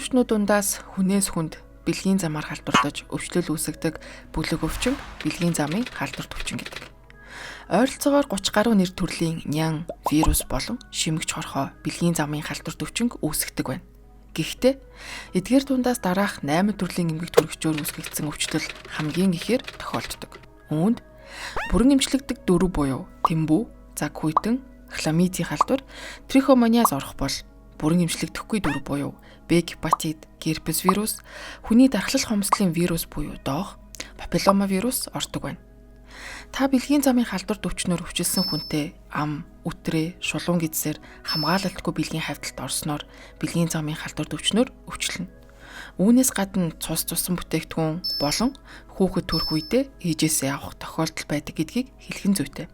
өвчнүүд дундаас хүнээс хүнд бэлгийн замаар халдварлаж өвчлөл үүсгэдэг бүлэг өвчин бэлгийн замын халдварт өвчин гэдэг. Ойролцоогоор 30 гаруй нэр төрлийн нян, вирус болон шимэгч хорхоо бэлгийн замын халдварт өвчинг үүсгэдэг байна. Гэхдээ эдгээр дундаас дараах 8 төрлийн эмгэг төрөгчөөр үүсгэгдсэн өвчлөл хамгийн ихээр тохиолддог. Үүнд бүрэн эмчлэгдэх дөрөв буюу тэмбүү, цаг хүйтэн, хламидийн халдвар, трихомониаз орох бол бүрэн эмчлэгдэхгүй дөрөв буюу Б гепатит, герпес вирус, хүний дархлал хомсдлын вирус буюу доох, папиллома вирус ордог байна. Та бэлгийн замын халдварт өвчнөөр өвчлсөн хүнтэй ам, үтрээ, шулуун гэдсээр хамгаалалтгүй бэлгийн хавьталд орсноор бэлгийн замын халдварт өвчнөөр өвчлөнө. Үүнээс гадна цус цусан бүтээгдэхүүн болон хүүхэд төрөх үедээ ээжээсээ авах тохиолдол байдаг гэдгийг хэлэх нь зүйтэй.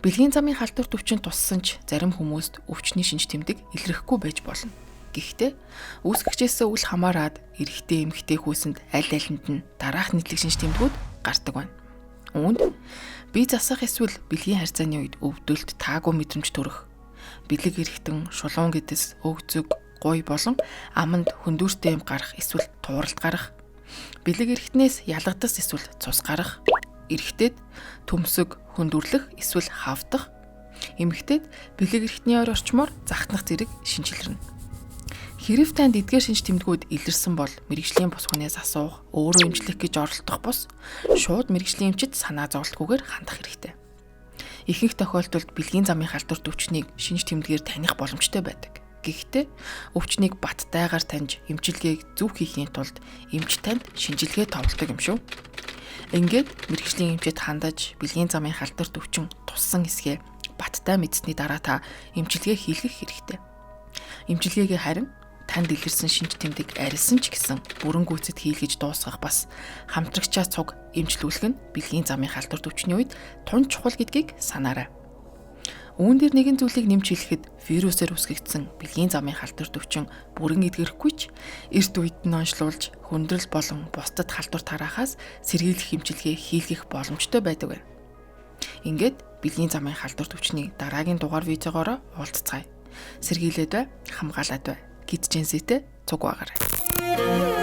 Бэлгийн замын халдварт өвчин туссан ч зарим хүмүүст өвчний шинж тэмдэг илрэхгүй байж болно. Гэхдээ үүсгэгчээсээ үл хамааран эрэгтэй эмэгтэй хүүсэнд аль алинд нь дараах нийтлэг шинж тэмдгүүд гардаг байна. Үүнд бие засах эсвэл бэлгийн харьцааны үед өвдөлт, таагүй мэдрэмж төрөх, бэлэг эргэтэн, шулуун гэдэс, өгзөг, гуй болон аманд хөндүүртэй юм гарах эсвэл тууралт гарах, бэлэг эргэтнээс ялгадас эсвэл цус гарах, эрэгтэйд төмсөг, хөндүрлэх эсвэл хавдах, эмэгтэйд бэлэг эргэтний ойр орчмоор захтнах зэрэг шинжилрэнэ. Хэрв танд эдгээр шинж тэмдгүүд илэрсэн бол мэргэжлийн бус хүнээс асуух, өөрөө эмчлэх гэж оролдох бус шууд мэргэжлийн эмчид санаа зовлтгүйгээр хандах хэрэгтэй. Ихэнх тохиолдолд бэлгийн замын халдварт өвчнийг шинж тэмдгээр таних боломжтой байдаг. Гэхдээ өвчнийг баттайгаар таньж эмчилгээг зөв хийхийн тулд эмч танд шинжилгээ товлдог юм шүү. Ингээд мэргэжлийн эмчид хандаж бэлгийн замын халдварт өвчин туссан эсгээ баттай мэдсэний дараа та эмчилгээ хийлгэх хэрэгтэй. Эмчилгээгээ харин танд илэрсэн шинж тэмдэг арилсан ч гэсэн бүрэн гүйцэд хийлгэж дуусгах бас хамтрагчаа цуг эмчлүүлэх нь бэлгийн замын халдварт өвчний үед тун чухал гэдгийг санаарай. Үүн дээр нэгэн зүйлийг нэмж хэлэхэд вирусээр үүсгэгдсэн бэлгийн замын халдварт өвчин бүрэн эдгэрэхгүй ч эрт үед нь онцлуулж хүндрэл болон бусдад халдвар тараахаас сэргийлэх эмчилгээ хийлгэх боломжтой байдаг байна. Ингээд бэлгийн замын халдварт өвчний дараагийн дугаар видеогоороо уулзцгаая. Сэргийлээд бай, хамгаалаад бай. Гидчэнсэтэй цуг багаарай.